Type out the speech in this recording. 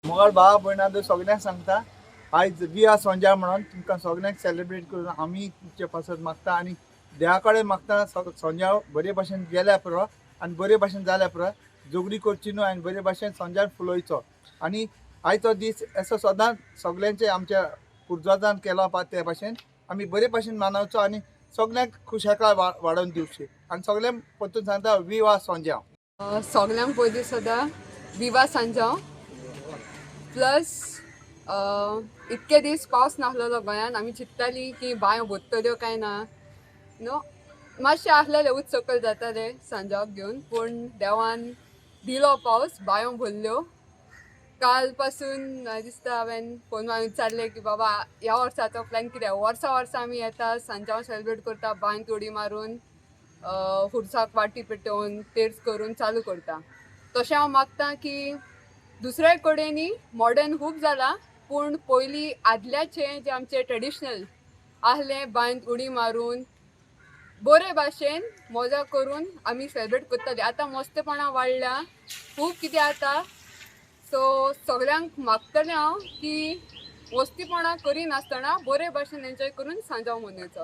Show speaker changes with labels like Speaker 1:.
Speaker 1: मोगाळ भाव भयणा सगळ्यांक सांगता, आयज we are सोंजा म्हणून तुमकां सगळ्यांक सेलिब्रेट करून आमी तुमचे पासत मागता आनी देवा कडेन मागता, सोंजा बरे भाशेन गेल्या पुरो आनी बरे भाशेन जाल्या पुरो, झगडी करची न्हू आनी बरे भाशेन सोंजान फुलोवचो. आनी आयचो दीस असो सदांच सगळ्यांचे आमच्या पुर्जान केलो पा ते भाशेन आमी बरे भाशेन मानवचो आनी सगळ्यांक खुशालकाय वाडोवन दिवची. आनी सगळ्यांक परतून सांगता, we are सोंजा.
Speaker 2: सगल्यांक पयलीं सदां विवा सांजांव. प्लस इतके दीस पावस नासलेलो गोंयान, आमी चिंत्ताली की बांयो भरतल्यो काय ना, न्हू मातशें आसलेलें उच सकयल जातालें सांजावाक घेवन, पूण देवान दिलो पावस, बांयो भरल्यो. काल पासून दिसता हांवें फोन मारून विचारलें की बाबा ह्या वर्साचो प्लॅन कितें. वर्सा वर्सा आमी येता, सांजांव सेलिब्रेट करता, बांयत उडी मारून, खुर्साक वाटी पेटोवन तेर्स करून चालू करता. तशें हांव मागता की दुसऱ्या कडेनूय मॉडर्न खूब जाला, पूण पयलीं आदल्याचें जें आमचें ट्रेडिशनल आहलें, बांयत उडी मारून बरे भाशेन मजा करून आमी सेलिब्रेट करताली. आतां मस्तेपणां वाडल्या, खूब कितें आतां. सो सगळ्यांक मागतलें हांव की मस्तीपणां करिनासतना बरे भाशेन एन्जॉय करून सांजांव मनयचो.